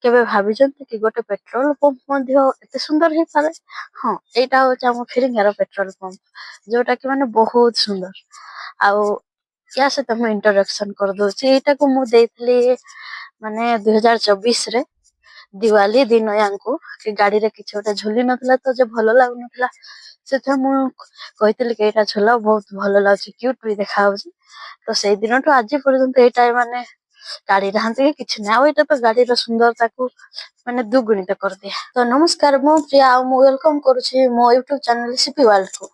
କେବେ ଭାବିଛନ୍ତି କି ଗୋଟେ ପେଟ୍ରୋଲ ପମ୍ପ ମଧ୍ୟ ଏତେ ସୁନ୍ଦର ହେଇପାରେ? ହଁ, ଏଇଟା ହଉଛି ଆମ ଫିରିଙ୍ଗିଆର ପେଟ୍ରୋଲ ପମ୍ପ, ଯୋଉଟା କି ମାନେ ବହୁତ ସୁନ୍ଦର। ଆଉ ୟା ସହିତ ମୁଁ ଇଣ୍ଟ୍ରୋଡକ୍ସନ କରିଦଉଛି। ଏଇଟାକୁ ମୁଁ ଦେଇଥିଲି ମାନେ 2024ରେ ଦିୱାଲି ଦିନ ୟାଙ୍କୁ କି ଗାଡିରେ କିଛି ଗୋଟେ ଝୁଲି ନଥିଲା ତ ଯେ ଭଲ ଲାଗୁନଥିଲା। ସେଥିପାଇଁ ମୁଁ କହିଥିଲି କି ଏଇଟା ଝୁଲାଅ, ବହୁତ ଭଲ ଲାଗୁଛି, କ୍ୟୁଟ ବି ଦେଖା ଯାଉଛି। ତ ସେଇ ଦିନଠୁ ଆଜି ପର୍ଯ୍ୟନ୍ତ ଏଇଟା ମାନେ କାଢି ନାହାନ୍ତି କି କିଛି ନାହିଁ। ଆଉ ଏଇଟା ତ ଗାଡିର ସୁନ୍ଦରତାକୁ ମାନେ ଦୁଗୁଣିତ କରିଦିଏ। ତ ନମସ୍କାର, ମୁଁ ପ୍ରିୟା ଆଉ ମୁଁ welcome କରୁଛି ମୋ ୟୁଟ୍ୟୁବ ଚ୍ୟାନେଲ ସିପି ୱାର୍ଲଡକୁ।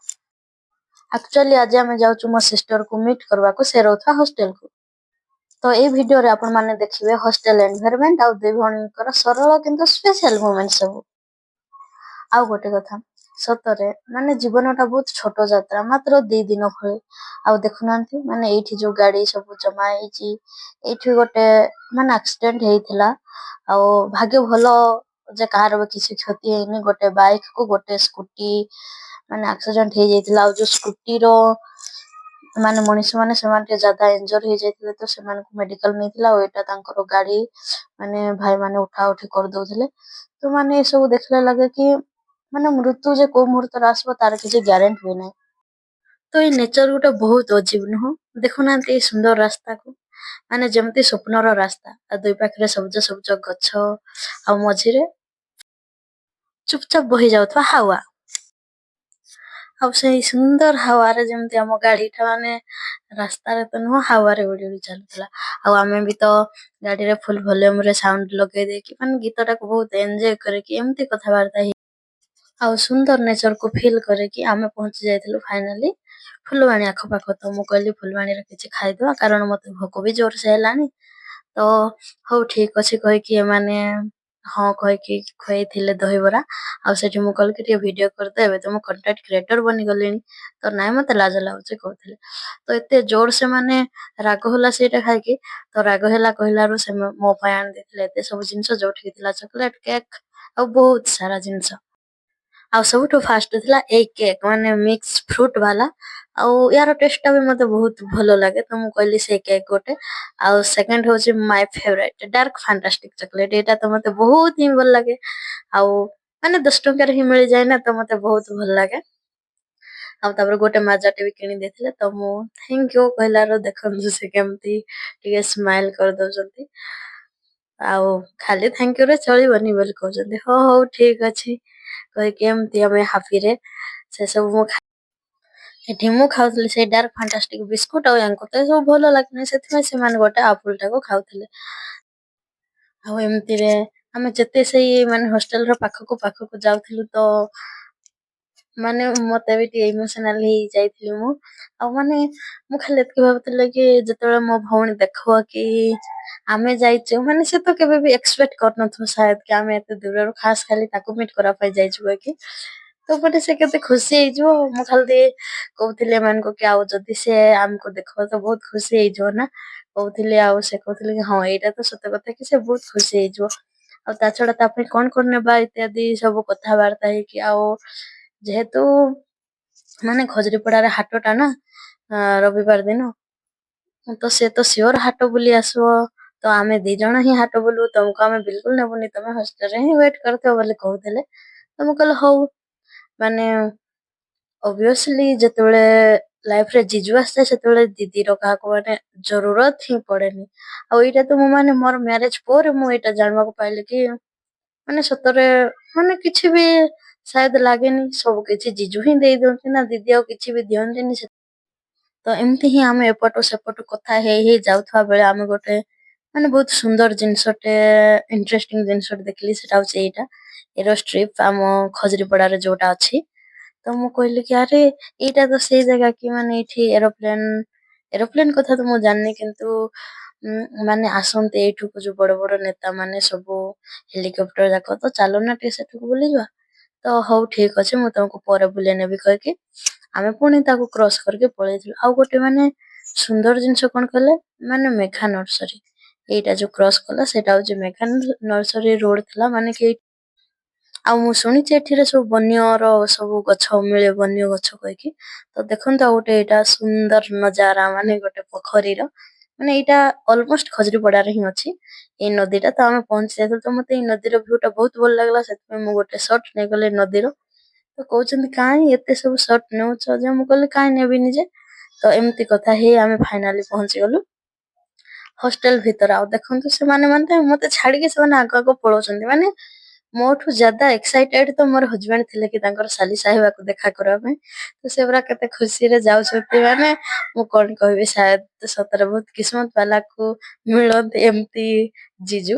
ଆକ୍ଚୁଆଲି ଆଜି ଆମେ ଯାଉଛୁ ମୋ ସିଷ୍ଟରକୁ ମିଟ୍ କରିବାକୁ, ସେ ରହୁଥିବା ହଷ୍ଟେଲକୁ। ତ ଏଇ ଭିଡିଓରେ ଆପଣ ମାନେ ଦେଖିବେ ହଷ୍ଟେଲ ଏନଭାରମେଣ୍ଟ ଆଉ ଦୁଇ ଭଉଣୀଙ୍କର ସରଳ କିନ୍ତୁ ସ୍ପେଶାଲ ମୋମେଣ୍ଟ ସବୁ। ଆଉ ଗୋଟେ କଥା, ସତରେ ମାନେ ଜୀବନଟା ବହୁତ ଛୋଟ ଯାତ୍ରା, ମାତ୍ର 2 ଦିନ ଭଳି। ଆଉ ଦେଖୁନାହାନ୍ତି, ମାନେ ଏଇଠି ଯୋଉ ଗାଡି ସବୁ ଜମା ହେଇଛି, ଏଇଠି ଗୋଟେ ମାନେ ଆକ୍ସିଡେଣ୍ଟ ହେଇଥିଲା। ଆଉ ଭାଗ୍ୟ ଭଲ ଯେ କାହାର ବି କିଛି କ୍ଷତି ହେଇନି। ଗୋଟେ ବାଇକ କୁ ଗୋଟେ ସ୍କୁଟି ମାନେ ଆକ୍ସିଡେଣ୍ଟ ହେଇଯାଇଥିଲା। ଆଉ ଯୋଉ ସ୍କୁଟିର ମାନେ ମଣିଷ ମାନେ, ସେମାନେ ଟିକେ ज्यादा ଇଞ୍ଜୁରି ହେଇଯାଇଥିଲେ, ତ ସେମାନଙ୍କୁ ମେଡିକାଲ ନେଇଥିଲା। ଆଉ ଏଇଟା ତାଙ୍କର ଗାଡି ମାନେ ଭାଇ ମାନେ ଉଠା ଉଠି କରିଦଉଥିଲେ। ତ ମାନେ ଏସବୁ ଦେଖିଲେ ଲାଗେ କି ମାନେ ମୃତ୍ୟୁ ଯେ କୋଉ ମୁହୂର୍ତ୍ତରେ ଆସିବ, ତାର କିଛି ଗ୍ୟାରେଣ୍ଟି ବି ନାହିଁ। ତ ଏଇ ନେଚର ଗୋଟେ ବହୁତ ଅଜୀବ ନୁହଁ? ଦେଖୁନାହାନ୍ତି ଏଇ ସୁନ୍ଦର ରାସ୍ତାକୁ, ମାନେ ଯେମିତି ସ୍ୱପ୍ନର ରାସ୍ତା। ଆଉ ଦୁଇ ପାଖରେ ସବୁଜ ସବୁଜ ଗଛ ଆଉ ମଝିରେ ଚୁପଚାପ ବହି ଯାଉଥିବା ହାୱା। ଆଉ ସେଇ ସୁନ୍ଦର ହାୱାରେ ଯେମିତି ଆମ ଗାଡିଟା ମାନେ ରାସ୍ତାରେ ତ ନୁହଁ, ହାୱାରେ ଉଡି ଉଡି ଚାଲୁଥିଲା। ଆଉ ଆମେ ବି ତ ଗାଡିରେ ଫୁଲ ଭଲ୍ୟୁମରେ ସାଉଣ୍ଡ ଲଗେଇ ଦେଇକି ମାନେ ଗୀତଟାକୁ ବହୁତ ଏନ୍ଜୟ କରିକି ଏମିତି କଥାବାର୍ତ୍ତା ହେଇ ଆଉ ସୁନ୍ଦର ନେଚରକୁ ଫିଲ୍ କରିକି ଆମେ ପହଞ୍ଚି ଯାଇଥିଲୁ ଫାଇନାଲି ଫୁଲବାଣୀ ଆଖପାଖ। ତ ମୁଁ କହିଲି ଫୁଲବାଣୀରେ କିଛି ଖାଇଦବା, କାରଣ ମତେ ଭୋକ ବି ଜୋରସେ ହେଲାଣି। ତ ହଉ ଠିକ ଅଛି କହିକି ଏମାନେ ହଁ କହିକି ଖୁଆଇଥିଲେ ଦହିବରା। ଆଉ ସେଠି ମୁଁ କହିଲି କି ଟିକେ ଭିଡିଓ କରିଦେ, ଏବେ ତ ମୁଁ କଣ୍ଟେଣ୍ଟ କ୍ରିଏଟର ବନିଗଲିଣି। ତ ନାଇଁ, ମତେ ଲାଜ ଲାଗୁଛି କହୁଥିଲେ। ତ ଏତେ ଜୋର ସେ ମାନେ ରାଗ ହେଲା ସେଇଟା ଖାଇକି, ତ ରାଗ ହେଲା କହିଲାରୁ ସେ ମୋ ପାଇଁ ଆଣିଦେଇଥିଲେ ଏତେ ସବୁ ଜିନିଷ, ଯୋଉଠିକି ଥିଲା ଚକୋଲେଟ, କେକ୍ ଆଉ ବହୁତ ସାରା ଜିନିଷ। ଆଉ ସବୁଠୁ ଫାଷ୍ଟ ଥିଲା ଏଇ କେକ୍, ମାନେ ମିକ୍ସ ଫ୍ରୁଟ ବାଲା। ଆଉ ୟାର ଟେଷ୍ଟ ଟା ବି ମତେ ବହୁତ ଭଲ ଲାଗେ, ତ ମୁଁ କହିଲି ସେଇ କେକ୍ ଗୋଟେ। ଆଉ ସେକେଣ୍ଡ ହଉଛି ମାଇ ଫେଭରାଇଟ ଡାର୍କ ଫାଣ୍ଟାଷ୍ଟିକ ଚକୋଲେଟ। ଏଇଟା ତ ମତେ ବହୁତ ହିଁ ଭଲ ଲାଗେ। ଆଉ ମାନେ 10 ଟଙ୍କାରେ ହିଁ ମିଳିଯାଏ ନା, ତ ମତେ ବହୁତ ଭଲ ଲାଗେ। ଆଉ ତାପରେ ଗୋଟେ ମାଜାଟେ ବି କିଣି ଦେଇଥିଲେ। ତ ମୁଁ thank you କହିଲାରୁ ଦେଖନ୍ତୁ ସେ କେମିତି ଟିକେ ସ୍ମାଇଲ କରିଦଉଛନ୍ତି। ଆଉ ଖାଲି thank you ରେ ଚଳିବନି ବୋଲି କହୁଛନ୍ତି। ହଁ, ହଉ ଠିକ ଅଛି କହିକି ଏମିତି ଆମେ ହାପିରେ ସେ ସବୁ ମୁଁ ଏଠି ମୁଁ ଖାଉଥିଲି ସେଇ ଡାର୍କ ଫାଣ୍ଟାଷ୍ଟିକ ବିସ୍କୁଟ। ଆଉ ୟାଙ୍କୁ ତ ଏସବୁ ଭଲ ଲାଗେନି, ସେଥିପାଇଁ ସେମାନେ ଗୋଟେ ଆପୁଲ ଟାକୁ ଖାଉଥିଲେ। ଆଉ ଏମିତିରେ ଆମେ ଯେତେ ସେଇ ମାନେ ହଷ୍ଟେଲ ର ପାଖକୁ ପାଖକୁ ଯାଉଥିଲୁ, ତ ମାନେ ମତେ ବି ଟିକେ ଇମୋସନାଲ ହେଇ ଯାଇଥିଲି ମୁଁ। ଆଉ ମାନେ ମୁଁ ଖାଲି ଏତିକି ଭାବୁଥିଲି କି ଯେତେବେଳେ ମୋ ଭଉଣୀ ଦେଖିବ କି ଆମେ ଯାଇଛୁ, ମାନେ ସେ ତ କେବେ ବି ଏକ୍ସପେକ୍ଟ କରିନଥିବ ସାୟଦ କି ଆମେ ଏତେ ଦୂରରୁ ଖାସ ଖାଲି ତାକୁ ମିଟ୍ କରିବା ପାଇଁ ଯାଇଛୁ କହିକି। ତ ମାନେ ସେ କେତେ ଖୁସି ହେଇଯିବ। ମୁଁ ଖାଲି କହୁଥିଲି ଏମାନଙ୍କୁ କି ଆଉ ଯଦି ସେ ଆମକୁ ଦେଖିବ ତ ବହୁତ ଖୁସି ହେଇଯିବ ନା, କହୁଥିଲି। ଆଉ ସେ କହୁଥିଲେ କି ହଁ, ଏଇଟା ତ ସତ କଥା କି ସେ ବହୁତ ଖୁସି ହେଇଯିବ। ଆଉ ତା ଛଡା ତା ପାଇଁ କଣ କଣ ନେବା ଇତ୍ୟାଦି ସବୁ କଥାବାର୍ତ୍ତା ହେଇକି। ଆଉ ଯେହେତୁ ମାନେ ଖଜୁରୀପଡାରେ ହାଟଟା ନା ରବିବାର ଦିନ, ତ ସେ ତ ସିଓର ହାଟ ବୁଲି ଆସିବ। ତ ଆମେ ଦି ଜଣ ହିଁ ହାଟ ବୁଲିବୁ, ତମକୁ ଆମେ ବିଲକୁଲ ନେବୁନି, ତମେ ହଷ୍ଟେଲରେ ହିଁ ୱେଟ କରିଥିବ ବୋଲି କହୁଥିଲେ। ତ ମୁଁ କହିଲି ହଉ। ମାନେ ଅବଭିୟସଲି ଯେତେବେଳେ ଲାଇଫରେ ଜିଜୁ ଆସିଥାଏ, ସେତେବେଳେ ଦିଦିର କାହାକୁ ମାନେ ଜରୁରତ ହିଁ ପଡେନି। ଆଉ ଏଇଟା ତ ମୁଁ ମାନେ ମୋର ମ୍ୟାରେଜ ପରେ ମୁଁ ଏଇଟା ଜାଣିବାକୁ ପାଇଲି କି ମାନେ ସତରେ ମାନେ କିଛି ବି ସାୟଦ ଲାଗେନି, ସବୁ କିଛି ଜିଜୁ ହିଁ ଦେଇ ଦିଅନ୍ତି ନା, ଦିଦି ଆଉ କିଛି ବି ଦିଅନ୍ତିନି। ତ ଏମିତି ହିଁ ଆମେ ଏପଟୁ ସେପଟୁ କଥା ହେଇ ହେଇ ଯାଉଥିବା ବେଳେ ଆମେ ଗୋଟେ ମାନେ ବହୁତ ସୁନ୍ଦର ଜିନିଷଟେ, ଇଣ୍ଟରେଷ୍ଟିଂ ଜିନିଷଟେ ଦେଖିଲି। ସେଟା ହଉଛି ଏଇଟା ଏରୋ ଷ୍ଟ୍ରିପ୍, ଆମ ଖଜୁରୀପଡାରେ ଯୋଉଟା ଅଛି। ତ ମୁଁ କହିଲି କି ଆରେ, ଏଇଟା ତ ସେଇ ଜାଗା କି ମାନେ ଏଇଠି ଏରୋପ୍ଲେନ, ଏରୋପ୍ଲେନ କଥା ତ ମୁଁ ଜାଣିନି, କିନ୍ତୁ ମାନେ ଆସନ୍ତି ଏଇଠୁକୁ ଯୋଉ ବଡ ବଡ ନେତା ମାନେ ସବୁ ହେଲିକପ୍ଟର ଯାକ। ତ ଚାଲୁନା ଟିକେ ସେଠୁକୁ ବୁଲିଯିବା। ତ ହଉ ଠିକ ଅଛି, ମୁଁ ତମକୁ ପରେ ବୁଲେଇ ନେବି କହିକି ଆମେ ପୁଣି ତାକୁ କ୍ରସ କରିକି ପଳେଇଥିଲୁ। ଆଉ ଗୋଟେ ମାନେ ସୁନ୍ଦର ଜିନିଷ କଣ କହିଲେ, ମାନେ ମେଘା ନର୍ସରୀ। ଏଇଟା ଯୋଉ କ୍ରସ କଲା, ସେଇଟା ହଉଛି ମେଘା ନର୍ସରୀ ରୋଡ ଥିଲା। ମାନେ କି ଆଉ ମୁଁ ଶୁଣିଛି ଏଠିରେ ସବୁ ବନ୍ୟର ସବୁ ଗଛ ମିଳେ, ବନ୍ୟ ଗଛ କହିକି। ତ ଦେଖନ୍ତୁ, ଆଉ ଗୋଟେ ଏଇଟା ସୁନ୍ଦର ନଜାରା, ମାନେ ଗୋଟେ ପୋଖରୀର। ମାନେ ଏଇଟା ଅଲମୋଷ୍ଟ ଖଜୁରୀପଡାରେ ହିଁ ଅଛି ଏଇ ନଦୀଟା। ତ ଆମେ ପହଞ୍ଚି ଯାଇଥିଲୁ। ତ ମତେ ଏଇ ନଦୀର ଭ୍ୟୁଟା ବହୁତ ଭଲ ଲାଗିଲା, ସେଥିପାଇଁ ମୁଁ ଗୋଟେ ସଟ୍ ନେଇଗଲି ନଦୀର। ତ କହୁଛନ୍ତି, କାଇଁ ଏତେ ସବୁ ସଟ୍ ନେଉଛ ଯେ? ମୁଁ କହିଲି, କାଇଁ ନେବିନି ଯେ? ତ ଏମିତି କଥା ହେଇ ଆମେ ଫାଇନାଲି ପହଞ୍ଚିଗଲୁ ହଷ୍ଟେଲ ଭିତରେ। ଆଉ ଦେଖନ୍ତୁ, ସେମାନେ ମାନେ ମତେ ଛାଡିକି ସେମାନେ ଆଗ ଆଗ ପଳଉଛନ୍ତି। ମାନେ ମୋଠୁ ज्यादा ଏକ୍ସାଇଟେଡ ତ ମୋର ହଜବେଣ୍ଡ ଥିଲେ କି ତାଙ୍କର ସାଲି ସାହେବାକୁ ଦେଖା କରିବା ପାଇଁ। ତ ସେ ପୁରା କେତେ ଖୁସିରେ ଯାଉଛନ୍ତି, ମାନେ ମୁଁ କଣ କହିବି? ସାୟଦ ସତରେ ବହୁତ କିସ୍ମତ ବାଲାକୁ ମିଳନ୍ତି ଏମିତି ଜିଜୁ।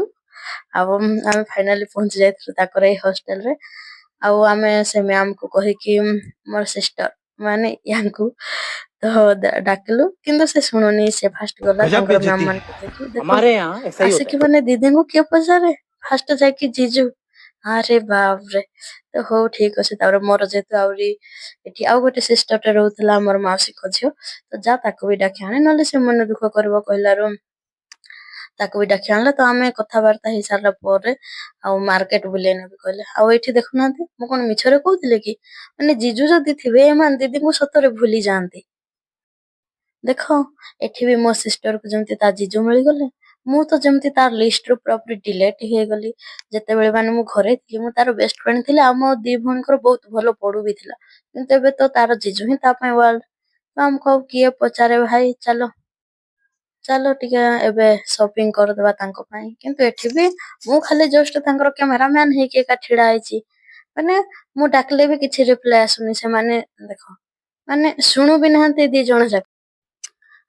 ଆଉ ଆମେ ଫାଇନାଲି ପହଞ୍ଚି ଯାଇଥିଲୁ ତାଙ୍କର ଏଇ ହଷ୍ଟେଲରେ। ଆଉ ଆମେ ସେ ମ୍ୟାମକୁ କହିକି ମୋର ସିଷ୍ଟର ମାନେ ୟାଙ୍କୁ ତ ଡାକିଲୁ, କିନ୍ତୁ ସେ ଶୁଣୁନି। ସେ ଫାଷ୍ଟ ଗଲା गजब ତାଙ୍କର ମ୍ୟାମ बेइज्जती है। ମାନଙ୍କୁ କହିକି। ଦେଖ, हमारे यहाँ ऐसा ही होता ଆସିକି है। ମାନେ ଦିଦିଙ୍କୁ କିଏ ପଚାରେ? ଫାଷ୍ଟ ଯାଇକି ଜିଜୁ। ଆରେ ବାପରେ! ତ ହଉ, ଠିକ ଅଛି। ତାପରେ ମୋର ଯେହେତୁ ଆହୁରି ଏଠି ଆଉ ଗୋଟେ ସିଷ୍ଟରଟେ ରହୁଥିଲା, ଆମର ମାଉସୀଙ୍କ ଝିଅ, ତ ଯା ତାକୁ ବି ଡାକି ଆଣେ, ନହେଲେ ସେ ମନ ଦୁଃଖ କରିବ କହିଲାରୁ ତାକୁ ବି ଡାକି ଆଣିଲା। ତ ଆମେ କଥାବାର୍ତ୍ତା ହେଇସାରିଲା ପରେ ଆଉ ମାର୍କେଟ ବୁଲେଇ ନେବି କହିଲେ। ଆଉ ଏଇଠି ଦେଖୁନାହାନ୍ତି, ମୁଁ କଣ ମିଛରେ କହୁଥିଲି କି? ମାନେ ଜିଜୁ ଯଦି ଥିବେ, ଏମାନେ ଦିଦିଙ୍କୁ ସତରେ ଭୁଲି ଯାଆନ୍ତି। ଦେଖ, ଏଠି ବି ମୋ ସିଷ୍ଟରକୁ ଯେମିତି ତା ଜିଜୁ ମିଳିଗଲେ, ମୁଁ ତ ଯେମିତି ତାର ଲିଷ୍ଟରୁ ପୁରାପୁରି ଡିଲେଟ ହେଇଗଲି। ଯେତେବେଳେ ମାନେ ମୁଁ ଘରେ ଥିଲି, ମୁଁ ତାର ବେଷ୍ଟ ଫ୍ରେଣ୍ଡ ଥିଲି ଆଉ ମୋ ଦି ଭଉଣୀଙ୍କର ବହୁତ ଭଲ ପଡୁ ବି ଥିଲା। କିନ୍ତୁ ଏବେ ତ ତାର ଜିଜୁ ହିଁ ତା ପାଇଁ ୱାର୍ଲଡ। ତ ଆମକୁ ଆଉ କିଏ ପଚାରେ ଭାଇ? ଚାଲ ଚାଲ, ଟିକେ ଏବେ ସପିଂ କରିଦବା ତାଙ୍କ ପାଇଁ। କିନ୍ତୁ ଏଠି ବି ମୁଁ ଖାଲି ଜଷ୍ଟ ତାଙ୍କର କ୍ୟାମେରାମ୍ୟାନ ହେଇକି ଏକା ଛିଡା ହେଇଛି। ମାନେ ମୁଁ ଡାକିଲେ ବି କିଛି ରିପ୍ଲାଏ ଆସୁନି। ସେମାନେ ଦେଖ, ମାନେ ଶୁଣୁ ବି ନାହାନ୍ତି ଦି ଜଣ ଯାକ।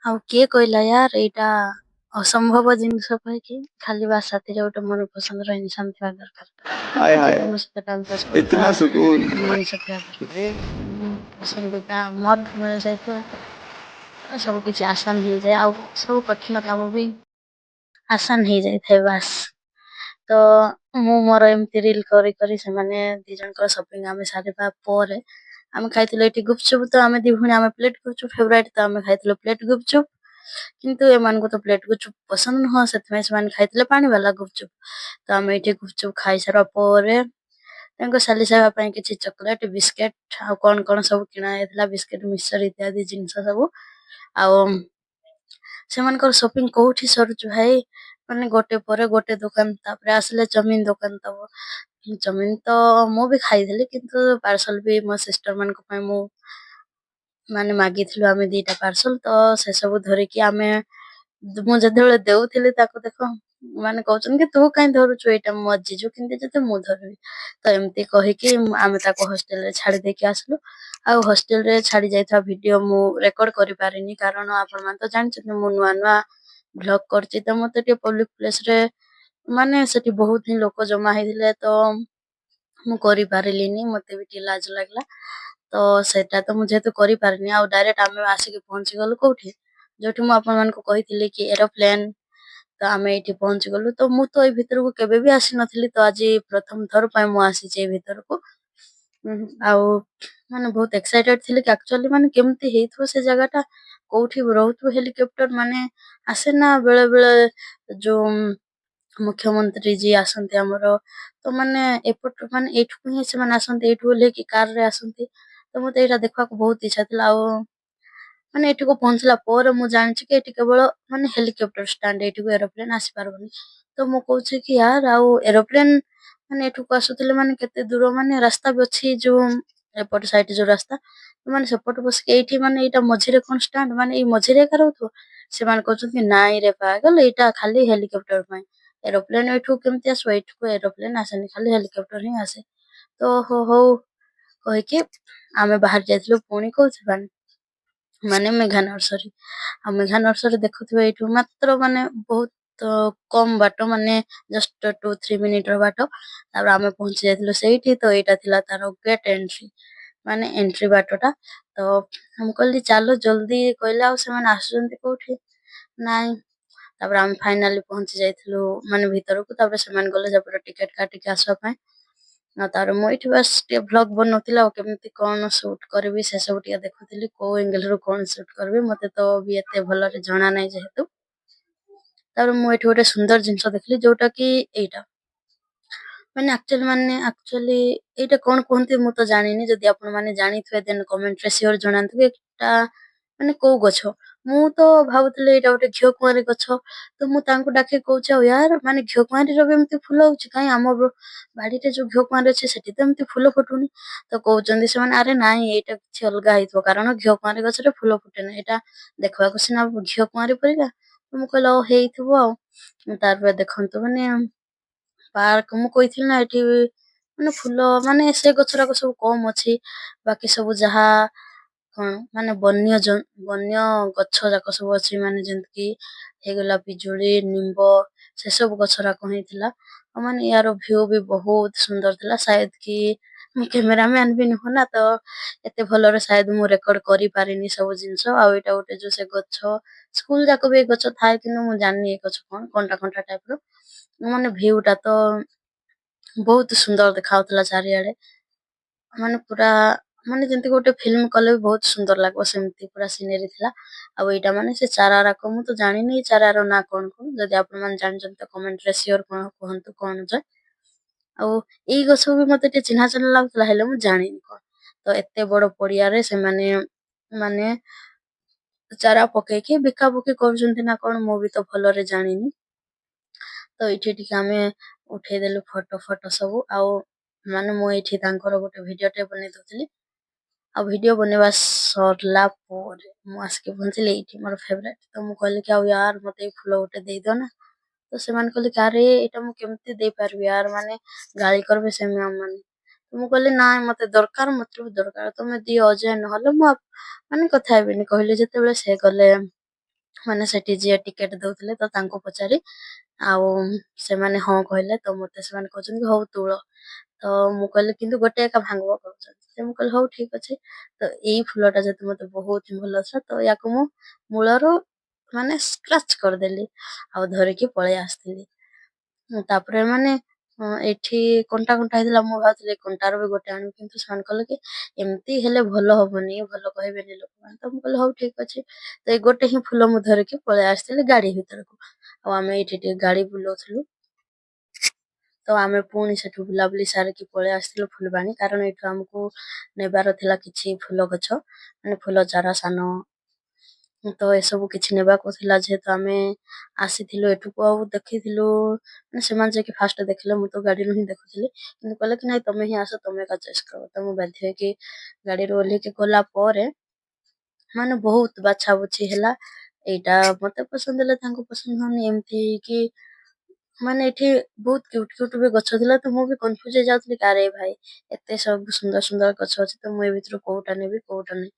ଆଉ କିଏ କହିଲା ୟାର ଏଇଟା ଅସମ୍ଭବ ଜିନିଷ କହିକି? ଖାଲି ବା ସାଥିରେ ଗୋଟେ ମନ ପସନ୍ଦର ଇନସାନ ଥିବା ଦରକାର, हाय ଯିଏ हाय, ତମ ସହିତ ଟାଇମ ପାସ୍ କରୁଥିବା इतना सुकून। ମଣିଷ ଥିବା ଦରକାର। ପସନ୍ଦିତା ମତ ମିଳିଯାଇଥିବା ସବୁ କିଛି ଆସାନ ହେଇଯାଏ ଆଉ ସବୁ କଠିନ କାମ ବି ଆସାନ ହେଇଯାଇଥାଏ, ବାସ୍। ତ ମୁଁ ମୋର ଏମିତି ରିଲ କରି କରି ସେମାନେ ଦି ଜଣଙ୍କର ସପିଂ ଆମେ ସାରିବା ପରେ ଆମେ ଖାଇଥିଲୁ ଏଇଠି ଗୁପଚୁପ। ତ ଆମେ ଦି ଭଉଣୀ ଆମେ ପ୍ଲେଟ ଗୁପଚୁପ ଫେଭରାଇଟ, ତ ଆମେ ଖାଇଥିଲୁ ପ୍ଲେଟ ଗୁପଚୁପ। କିନ୍ତୁ ଏମାନଙ୍କୁ ତ ପ୍ଲେଟ ଗୁପଚୁପ ପସନ୍ଦ ନୁହଁ, ସେଥିପାଇଁ ସେମାନେ ଖାଇଥିଲେ ପାଣି ବାଲା ଗୁପଚୁପ। ତ ଆମେ ଏଇଠି ଗୁପଚୁପ ଖାଇସାରିବା ପରେ ତାଙ୍କ ସାଲି ସାହେବା ପାଇଁ କିଛି ଚକୋଲେଟ, ବିସ୍କେଟ ଆଉ କଣ କଣ ସବୁ କିଣା ଯାଇଥିଲା, ବିସ୍କେଟ, ମିକ୍ସଚର ଇତ୍ୟାଦି ଜିନିଷ ସବୁ। ଆଉ ସେମାନଙ୍କର ସପିଂ କୋଉଠି ସରୁଛି ଭାଇ? ମାନେ ଗୋଟେ ପରେ ଗୋଟେ ଦୋକାନ। ତାପରେ ଆସିଲେ ଚାଉମିନ ଦୋକାନ। ତ ଚାଉମିନ ତ ମୁଁ ବି ଖାଇଥିଲି, କିନ୍ତୁ ପାର୍ସଲ ବି ମୋ ସିଷ୍ଟର ମାନଙ୍କ ପାଇଁ ମୁଁ ମାନେ ମାଗିଥିଲୁ ଆମେ ଦିଟା ପାର୍ସଲ। ତ ସେସବୁ ଧରିକି ଆମେ ମୁଁ ଯେତେବେଳେ ଦେଉଥିଲି ତାକୁ, ଦେଖ, ମାନେ କହୁଛନ୍ତି କି ତୁ କାଇଁ ଧରୁଛୁ ଏଇଟା? ମୋ ଜିଜୁ କେମିତି ଯେତେ ମୁଁ ଧରିବି। ତ ଏମିତି କହିକି ଆମେ ତାକୁ ହଷ୍ଟେଲରେ ଛାଡି ଦେଇକି ଆସିଲୁ। ଆଉ ହଷ୍ଟେଲରେ ଛାଡି ଯାଇଥିବା ଭିଡିଓ ମୁଁ ରେକର୍ଡ କରିପାରିନି, କାରଣ ଆପଣମାନେ ତ ଜାଣିଛନ୍ତି ମୁଁ ନୂଆ ନୂଆ ଭ୍ଲଗ କରୁଛି। ତ ମତେ ଟିକେ ପବ୍ଲିକ ପ୍ଲେସରେ ମାନେ ସେଠି ବହୁତ ହିଁ ଲୋକ ଜମା ହେଇଥିଲେ, ତ ମୁଁ କରିପାରିଲିନି। ମତେ ବି ଟିକେ ଲାଜ ଲାଗିଲା। ତ ସେଇଟା ତ ମୁଁ ଯେହେତୁ କରିପାରିନି, ଆଉ ଡାଇରେକ୍ଟ ଆମେ ଆସିକି ପହଞ୍ଚିଗଲୁ କୋଉଠି? ଯୋଉଠି ମୁଁ ଆପଣମାନଙ୍କୁ କହିଥିଲି କି ଏରୋପ୍ଲେନ। ତ ଆମେ ଏଇଠି ପହଞ୍ଚିଗଲୁ। ତ ମୁଁ ତ ଏଇ ଭିତରକୁ କେବେ ବି ଆସିନଥିଲି, ତ ଆଜି ପ୍ରଥମ ଥର ପାଇଁ ମୁଁ ଆସିଛି ଏଇ ଭିତରକୁ। ଆଉ ମାନେ ବହୁତ ଏକ୍ସାଇଟେଡ ଥିଲି କି ଆକ୍ଚୁଆଲି ମାନେ କେମିତି ହେଇଥିବ ସେ ଜାଗାଟା, କୋଉଠି ରହୁଥିବ ହେଲିକପ୍ଟର। ମାନେ ଆସେ ନା ବେଳେ ବେଳେ ଯୋଉ ମୁଖ୍ୟମନ୍ତ୍ରୀ ଯିଏ ଆସନ୍ତି ଆମର, ତ ମାନେ ଏପଟୁ ମାନେ ଏଇଠୁକୁ ହିଁ ସେମାନେ ଆସନ୍ତି, ଏଇଠୁ ଓହ୍ଲେଇକି କାରରେ ଆସନ୍ତି। ତ ମତେ ଏଇଟା ଦେଖିବାକୁ ବହୁତ ଇଚ୍ଛା ଥିଲା। ଆଉ ମାନେ ଏଠିକୁ ପହଞ୍ଚିଲା ପରେ ମୁଁ ଜାଣିଛି କି ଏଠି କେବଳ ମାନେ ହେଲିକପ୍ଟର ଷ୍ଟାଣ୍ଡ, ଏଇଠିକୁ ଏରୋପ୍ଲେନ ଆସିପାରିବନି। ତ ମୁଁ କହୁଛି କି ୟାର, ଆଉ ଏରୋପ୍ଲେନ ମାନେ ଏଠୁକୁ ଆସୁଥିଲେ ମାନେ କେତେ ଦୂର ମାନେ ରାସ୍ତା ବି ଅଛି, ଯୋଉ ଏପଟ ସାଇଡ ଯୋଉ ରାସ୍ତା, ମାନେ ସେପଟୁ ବସିକି ଏଇଠି, ମାନେ ଏଇଟା ମଝିରେ କଣ ଷ୍ଟାଣ୍ଡ, ମାନେ ଏଇ ମଝିରେ ଏକା ରହୁଥିବ। ସେମାନେ କହୁଛନ୍ତି, ନାଇଁ ରେ ପାଗଲ, ଏଇଟା ଖାଲି ହେଲିକପ୍ଟର ପାଇଁ। ଏରୋପ୍ଲେନ ଏଠୁ କେମିତି ଆସିବ? ଏଇଠୁକୁ ଏରୋପ୍ଲେନ ଆସେନି, ଖାଲି ହେଲିକପ୍ଟର ହିଁ ଆସେ। ତ ହୋ ହଉ କହିକି ଆମେ ବାହାରି ଯାଇଥିଲୁ ପୁଣି କୋଉଥିପାଇଁ ମାନେ ମେଘା ନର୍ସରୀ। ଆଉ ମେଘା ନର୍ସରୀ ଦେଖୁଥିବେ, ଏଇଠୁ ମାତ୍ର ମାନେ ବହୁତ କମ ବାଟ, ମାନେ ଜଷ୍ଟ 2-3 ମିନିଟର ବାଟ। ତାପରେ ଆମେ ପହଞ୍ଚି ଯାଇଥିଲୁ ସେଇଠି। ତ ଏଇଟା ଥିଲା ତାର ଗେଟ୍ ଏଣ୍ଟ୍ରି, ମାନେ ଏଣ୍ଟ୍ରି ବାଟଟା। ତ ମୁଁ କହିଲି ଚାଲ ଜଲ୍ଦି କହିଲେ, ଆଉ ସେମାନେ ଆସୁଛନ୍ତି କୋଉଠି? ନାଇଁ। ତାପରେ ଆମେ ଫାଇନାଲି ପହଞ୍ଚି ଯାଇଥିଲୁ ମାନେ ଭିତରକୁ। ତାପରେ ସେମାନେ ଗଲେ ସେପଟେ ଟିକେଟ କାଟିକି ଆସିବା ପାଇଁ। ଆଉ ତାପରେ ମୁଁ ଏଇଠି ବାସ୍ ଟିକେ ଭ୍ଲଗ ବନଉଥିଲି ଆଉ କେମିତି କଣ ସୁଟ୍ କରିବି ସେସବୁ ଟିକେ ଦେଖୁଥିଲି, କୋଉ ଏଙ୍ଗେଲରୁ କଣ ସୁଟ୍ କରିବି। ମତେ ତ ବି ଏତେ ଭଲରେ ଜଣା ନାହିଁ ଯେହେତୁ। ତାପରେ ମୁଁ ଏଇଠି ଗୋଟେ ସୁନ୍ଦର ଜିନିଷ ଦେଖିଲି, ଯୋଉଟା କି ଏଇଟା। ମାନେ ଆକ୍ଚୁଆଲି ଏଇଟା କଣ କୁହନ୍ତି ମୁଁ ତ ଜାଣିନି। ଯଦି ଆପଣ ମାନେ ଜାଣିଥିବେ, ଦେନ୍ କମେଣ୍ଟରେ ସିଓର ଜଣାନ୍ତୁ କି ଏଇଟା ମାନେ କୋଉ ଗଛ। ମୁଁ ତ ଭାବୁଥିଲି ଏଇଟା ଗୋଟେ ଘିଅ କୁଆଁରୀ ଗଛ। ତ ମୁଁ ତାଙ୍କୁ ଡାକିକି କହୁଛି, ଆଉ ୟାର, ମାନେ ଘିଅ କୁଆଁରୀର ବି ଏମିତି ଫୁଲ ହଉଛି? କାଇଁ, ଆମ ବାଡିରେ ଯୋଉ ଘିଅ କୁଆଁରୀ ଅଛି, ସେଠି ତ ଏମିତି ଫୁଲ ଫୁଟୁନି। ତ କହୁଛନ୍ତି ସେମାନେ, ଆରେ ନାଇଁ, ଏଇଟା କିଛି ଅଲଗା ହେଇଥିବ, କାରଣ ଘିଅ କୁଆଁରୀ ଗଛରେ ଫୁଲ ଫୁଟେନି, ଏଇଟା ଦେଖିବାକୁ ସିନା ଘିଅ କୁଆଁରୀ ପରିକା। ତ ମୁଁ କହିଲି, ହଉ, ହେଇଥିବ। ଆଉ ତାପରେ ଦେଖନ୍ତୁ, ମାନେ ପାର୍କ ମୁଁ କହିଥିଲି ନା, ଏଠି ମାନେ ଫୁଲ, ମାନେ ସେ ଗଛରାକ ସବୁ କମ ଅଛି, ବାକି ସବୁ ଯାହା କଣ ମାନେ ବନ୍ୟ ଗଛ ଯାକ ସବୁ ଅଛି, ମାନେ ଯେମିତିକି ହେଇଗଲା ପିଜୁଳି, ନିମ୍ବ, ସେସବୁ ଗଛରାକ ହେଇଥିଲା। ଆଉ ମାନେ ୟାର ଭ୍ୟୁ ବି ବହୁତ ସୁନ୍ଦର ଥିଲା। ସାୟଦ କି ମୁଁ କ୍ୟାମେରାମ୍ୟାନ ବି ନୁହଁ ନା, ତ ଏତେ ଭଲରେ ସାୟଦ ମୁଁ ରେକର୍ଡ କରିପାରିନି ସବୁ ଜିନିଷ। ଆଉ ଏଇଟା ଗୋଟେ ଯୋଉ ସେ ଗଛ, ସ୍କୁଲ ଯାକ ବି ଏ ଗଛ ଥାଏ, କିନ୍ତୁ ମୁଁ ଜାଣିନି ଏ ଗଛ କଣ, କଣ୍ଟା କଣ୍ଟା ଟାଇପ ର। ମାନେ ଭ୍ୟୁଟା ତ ବହୁତ ସୁନ୍ଦର ଦେଖାଯାଉଥିଲା ଚାରିଆଡେ, ମାନେ ପୁରା ମାନେ ଯେମିତି ଗୋଟେ ଫିଲ୍ମ କଲେ ବି ବହୁତ ସୁନ୍ଦର ଲାଗିବ, ସେମିତି ପୁରା ସିନେରୀ ଥିଲା। ଆଉ ଏଇଟା ମାନେ ସେ ଚାରା ରାକ, ମୁଁ ତ ଜାଣିନି ଏଇ ଚାରାର ନାଁ କଣ କଣ। ଯଦି ଆପଣମାନେ ଜାଣିଛନ୍ତି ତ କମେଣ୍ଟରେ ସିଓର କଣ କୁହନ୍ତୁ କଣ ଯେ। ଆଉ ଏଇ ଗଛ ବି ମତେ ଟିକେ ଚିହ୍ନା ଚିହ୍ନା ଲାଗୁଥିଲା, ହେଲେ ମୁଁ ଜାଣିନି କଣ। ତ ଏତେ ବଡ ପଡିଆରେ ସେମାନେ ମାନେ ଚାରା ପକେଇକି ବିକା ବୁକି କରୁଛନ୍ତି ନା କଣ, ମୁଁ ବି ତ ଭଲରେ ଜାଣିନି। ତ ଏଇଠି ଟିକେ ଆମେ ଉଠେଇଦେଲୁ ଫଟୋ ଫଟୋ ସବୁ। ଆଉ ମାନେ ମୁଁ ଏଇଠି ତାଙ୍କର ଗୋଟେ ଭିଡିଓଟେ ବନେଇ ଦଉଥିଲି। ଆଉ ଭିଡିଓ ବନେଇବା ସରିଲା ପରେ ମୁଁ ଆସିକି ପହଞ୍ଚିଲି ଏଇଠି, ମୋର ଫେଭରାଇଟ। ତ ମୁଁ କହିଲି କି, ଆଉ ୟାର, ମତେ ଏଇ ଫୁଲ ଗୋଟେ ଦେଇଦିଅ ନା। ତ ସେମାନେ କହିଲେ କି, ଆରେ, ଏଇଟା ମୁଁ କେମିତି ଦେଇପାରିବି ୟାର, ମାନେ ଗାଳି କରିବେ ସେ ମ୍ୟାମ ମାନେ। ମୁଁ କହିଲି, ନାଇଁ, ମତେ ଦରକାର, ମତେ ବି ଦରକାର, ତମେ ଦିଅ ଯେ, ନହେଲେ ମୁଁ ମାନେ କଥା ହେବିନି। କହିଲି ଯେତେବେଳେ, ସେ ଗଲେ ମାନେ ସେଠି ଯିଏ ଟିକେଟ ଦଉଥିଲେ, ତ ତାଙ୍କୁ ପଚାରି ଆଉ ସେମାନେ ହଁ କହିଲେ। ତ ମତେ ସେମାନେ କହୁଛନ୍ତି, ହଉ ତୋଳ। ତ ମୁଁ କହିଲି, କିନ୍ତୁ ଗୋଟେ ଏକା ଭାଙ୍ଗିବ କହୁଛନ୍ତି ସେ। ମୁଁ କହିଲି, ହଉ, ଠିକ ଅଛି। ତ ଏଇ ଫୁଲଟା ଯେହେତୁ ମତେ ବହୁତ ହିଁ ଭଲ ଅଛି, ତ ୟାକୁ ମୁଁ ମୂଳରୁ ମାନେ ସ୍କ୍ରାଚ କରିଦେଲି ଆଉ ଧରିକି ପଳେଇ ଆସିଥିଲି। ତାପରେ ମାନେ ଏଠି କଣ୍ଟା କଣ୍ଟା ହେଇଥିଲା। ମୁଁ ଭାବୁଥିଲି କଣ୍ଟାର ବି ଗୋଟେ ଆଣିବି, କିନ୍ତୁ ସେମାନେ କହିଲେ କି ଏମିତି ହେଲେ ଭଲ ହବନି, ଭଲ କହିବେନି ଲୋକମାନେ। ତ ମୁଁ କହିଲି, ହଉ, ଠିକ ଅଛି। ତ ଏଇ ଗୋଟେ ହିଁ ଫୁଲ ମୁଁ ଧରିକି ପଳେଇ ଆସିଥିଲି ଗାଡି ଭିତରକୁ। ଆଉ ଆମେ ଏଇଠି ଟିକେ ଗାଡି ବୁଲଉଥିଲୁ। ତ ଆମେ ପୁଣି ସେଠୁ ବୁଲାବୁଲି ସାରିକି ପଳେଇ ଆସିଥିଲୁ ଫୁଲବାଣୀ, କାରଣ ଏଠୁ ଆମକୁ ନେବାର ଥିଲା କିଛି ଫୁଲ ଗଛ, ମାନେ ଫୁଲ ଚାରା ସାନ, ତ ଏସବୁ କିଛି ନେବାକୁ ଥିଲା, ଯେହେତୁ ଆମେ ଆସିଥିଲୁ ଏଠୁକୁ ଆଉ ଦେଖିଥିଲୁ। ମାନେ ସେମାନେ ଯାଇକି ଫାଷ୍ଟ ଦେଖିଲେ, ମୁଁ ତ ଗାଡିରୁ ହିଁ ଦେଖୁଥିଲି, କିନ୍ତୁ କହିଲେ କି ନାଇଁ, ତମେ ହିଁ ଆସ, ତମେ ଏକା ଚଏସ୍ କର। ତ ମୁଁ ବାଧ୍ୟ ହେଇକି ଗାଡିରୁ ଓହ୍ଲେଇକି ଗଲା ପରେ ମାନେ ବହୁତ ବାଛା ବୁଛି ହେଲା। ଏଇଟା ମତେ ପସନ୍ଦ ହେଲେ ତାଙ୍କୁ ପସନ୍ଦ ହଉନି, ଏମିତି ହେଇକି ମାନେ ଏଠି ବହୁତ କ୍ୟୁଟ କ୍ୟୁଟ ବି ଗଛ ଥିଲା। ତ ମୁଁ ବି କନଫ୍ୟୁଜ ହେଇଯାଉଥିଲି କି, ଆରେ ଭାଇ, ଏତେ ସବୁ ସୁନ୍ଦର ସୁନ୍ଦର ଗଛ ଅଛି, ତ ମୁଁ ଏ ଭିତରୁ କୋଉଟା ନେବି, କୋଉଟା ନେବି?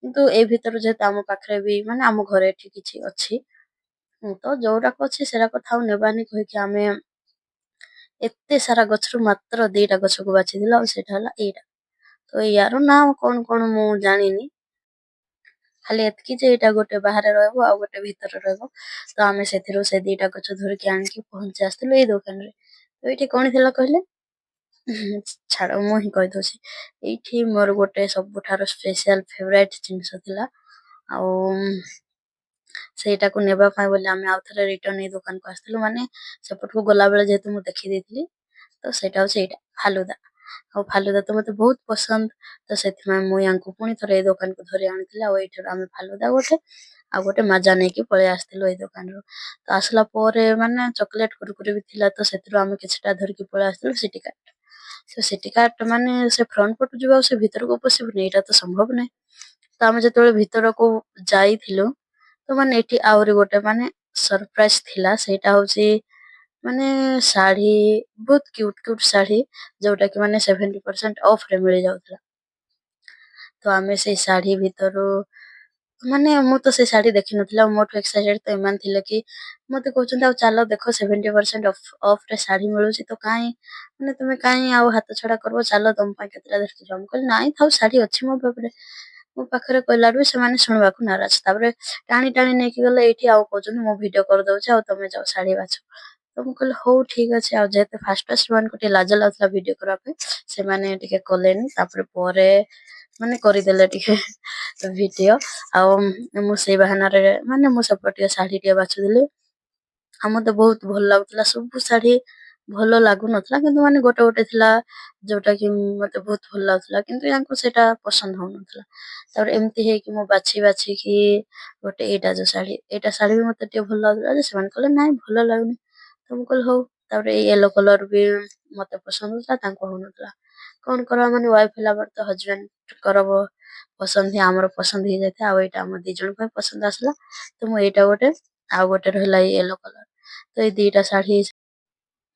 କିନ୍ତୁ ଏ ଭିତରୁ ଯେହେତୁ ଆମ ପାଖରେ ବି, ମାନେ ଆମ ଘରେ ଏଠି କିଛି ଅଛି, ତ ଯୋଉଟାକ ଅଛି ସେରାକ ଥାଉ, ନେବାନି କହିକି ଆମେ ଏତେ ସାରା ଗଛରୁ ମାତ୍ର ଦିଟା ଗଛକୁ ବାଛିଥିଲୁ। ଆଉ ସେଇଟା ହେଲା ଏଇଟା। ତ ୟାର ନାଁ କଣ କଣ ମୁଁ ଜାଣିନି, ଖାଲି ଏତିକି ଯେ ଏଇଟା ଗୋଟେ ବାହାରେ ରହିବ ଆଉ ଗୋଟେ ଭିତରେ ରହିବ। ତ ଆମେ ସେଥିରୁ ସେ ଦିଟା ଗଛ ଧରିକି ଆଣିକି ପହଞ୍ଚି ଆସିଥିଲୁ ଏଇ ଦୋକାନରେ। ତ ଏଇଠି କଣ ଥିଲା କହିଲେ? ଛାଡ, ମୁଁ ହିଁ କହିଦଉଛି। ଏଇଠି ମୋର ଗୋଟେ ସବୁଠାରୁ ସ୍ପେଶାଲ ଫେଭରାଇଟ ଜିନିଷ ଥିଲା। ଆଉ ସେଇଟାକୁ ନେବା ପାଇଁ ବୋଲି ଆମେ ଆଉ ଥରେ ରିଟର୍ନ ଏଇ ଦୋକାନକୁ ଆସିଥିଲୁ। ମାନେ ସେପଟକୁ ଗଲାବେଳେ ଯେହେତୁ ମୁଁ ଦେଖିଦେଇଥିଲି, ତ ସେଇଟା ହଉଛି ଏଇଟା ଫାଲୁଦା। ଆଉ ଫାଲୁଦା ତ ମତେ ବହୁତ ପସନ୍ଦ, ତ ସେଥିପାଇଁ ମୁଁ ୟାଙ୍କୁ ପୁଣି ଥରେ ଏଇ ଦୋକାନକୁ ଧରି ଆଣିଥିଲି। ଆଉ ଏଇଠାରୁ ଆମେ ଫାଲୁଦା ଗୋଟେ ଆଉ ଗୋଟେ ମାଜା ନେଇକି ପଳେଇ ଆସିଥିଲୁ ଏଇ ଦୋକାନରୁ। ତ ଆସିଲା ପରେ ମାନେ ଚକୋଲେଟ, କୁରକୁରି ବି ଥିଲା, ତ ସେଥିରୁ ଆମେ କିଛିଟା ଧରିକି ପଳେଇ ଆସିଥିଲୁ ସିଟି କାର୍ଟ। ତ ସିଟି କାର୍ଟ ମାନେ ସେ ଫ୍ରଣ୍ଟ ପଟୁ ଯିବ ଆଉ ସେ ଭିତରକୁ ପଶିବୁନି, ଏଇଟା ତ ସମ୍ଭବ ନାହିଁ। ତ ଆମେ ଯେତେବେଳେ ଭିତରକୁ ଯାଇଥିଲୁ, ତ ମାନେ ଏଠି ଆହୁରି ଗୋଟେ ମାନେ ସରପ୍ରାଇଜ ଥିଲା। ସେଇଟା ହଉଛି ମାନେ ଶାଢୀ, ବହୁତ କ୍ୟୁଟ କ୍ୟୁଟ ଶାଢୀ, ଯୋଉଟା କି ମାନେ 70% ଅଫ ରେ ମିଳିଯାଉଥିଲା। ତ ଆମେ ସେଇ ଶାଢୀ ଭିତରୁ, ମାନେ ମୁଁ ତ ସେ ଶାଢୀ ଦେଖିନଥିଲି, ଆଉ ମୋଠୁ ଏକ୍ସାଇଟେଡ ତ ଏମାନେ ଥିଲେ କି ମତେ କହୁଛନ୍ତି, ଆଉ ଚାଲ ଦେଖ, 70% ଅଫ ରେ ଶାଢୀ ମିଳୁଛି, ତ କାଇଁ ମାନେ ତୁମେ କାଇଁ ଆଉ ହାତ ଛଡା କରିବ? ଚାଲ, ତମ ପାଇଁ କେତେଟା ଧରିକି ଯିବା। ମୁଁ କହିଲି, ନାଇଁ ଥାଉ, ଶାଢୀ ଅଛି ମୋ ପାଖରେ ମୋ ପାଖରେ। କହିଲାରୁ ବି ସେମାନେ ଶୁଣିବାକୁ ନାରାଜ। ତାପରେ ଟାଣି ଟାଣି ନେଇକି ଗଲେ ଏଇଠି ଆଉ କହୁଛନ୍ତି, ମୁଁ ଭିଡିଓ କରିଦଉଛି ଆଉ ତମେ ଯାଅ ଶାଢୀ ବାଛ। ତ ମୁଁ କହିଲି, ହଉ, ଠିକ ଅଛି। ଆଉ ଯେହେତୁ ଫାଷ୍ଟ ଫାଷ୍ଟ ସେମାନଙ୍କୁ ଟିକେ ଲାଜ ଲାଗୁଥିଲା ଭିଡିଓ କରିବା ପାଇଁ, ସେମାନେ ଟିକେ କଲେନି। ତାପରେ ପରେ ମାନେ କରିଦେଲେ ଟିକେ ଭିଡିଓ। ଆଉ ମୁଁ ସେଇ ବାହାନାରେ ମାନେ ମୁଁ ସେପଟେ ଟିକେ ଶାଢୀ ଟିକେ ବାଛୁଥିଲି। ଆଉ ମତେ ବହୁତ ଭଲ ଲାଗୁଥିଲା ସବୁ ଶାଢୀ। ଭଲ ଲାଗୁନଥିଲା, କିନ୍ତୁ ମାନେ ଗୋଟେ ଗୋଟେ ଥିଲା ଯୋଉଟା କି ମତେ ବହୁତ ଭଲ ଲାଗୁଥିଲା, କିନ୍ତୁ ୟାଙ୍କୁ ସେଇଟା ପସନ୍ଦ ହଉନଥିଲା। ତାପରେ ଏମିତି ହେଇକି ମୁଁ ବାଛି ବାଛିକି ଗୋଟେ ଏଇଟା ଯୋଉ ଶାଢୀ, ଏଇଟା ଶାଢୀ ବି ମତେ ଟିକେ ଭଲ ଲାଗୁଥିଲା ଯେ ସେମାନେ କହିଲେ, ନାଇଁ, ଭଲ ଲାଗୁନି। ତ ମୁଁ କହିଲି, ହଉ। ତାପରେ ଏଇ ୟେଲୋ କଲର ବି ମତେ ପସନ୍ଦ ହଉଥିଲା, ତାଙ୍କୁ ହଉନଥିଲା। କଣ କରିବା, ମାନେ ୱାଇଫ ହେଲା ପରେ ତ ହଜବେଣ୍ଡଙ୍କର ପସନ୍ଦ ହିଁ ଆମର ପସନ୍ଦ ହେଇଯାଇଥାଏ। ଆଉ ଏଇଟା ଆମ ଦି ଜଣଙ୍କ ପାଇଁ ପସନ୍ଦ ଆସିଲା, ତ ମୁଁ ଏଇଟା ଗୋଟେ ଆଉ ଗୋଟେ ରହିଲା ଏଇ ୟେଲୋ କଲର। ତ ଏଇ ଦିଟା ଶାଢୀ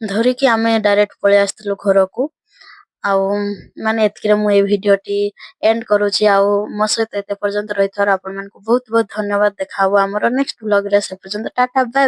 ଧରିକି ଆମେ ଡାଇରେକ୍ଟ ପଳେଇ ଆସିଥିଲୁ ଘରକୁ। ଆଉ ମାନେ ଏତିକିରେ ମୁଁ ଏଇ ଭିଡିଓଟି ଏଣ୍ଡ କରୁଛି। ଆଉ ମୋ ସହିତ ଏତେ ପର୍ଯ୍ୟନ୍ତ ରହିଥିବାରୁ ଆପଣମାନଙ୍କୁ ବହୁତ ବହୁତ ଧନ୍ୟବାଦ। ଦେଖା ହବ ଆମର ନେକ୍ସଟ ବ୍ଲଗରେ, ସେ ପର୍ଯ୍ୟନ୍ତ ଟାଟା, ବାଏ।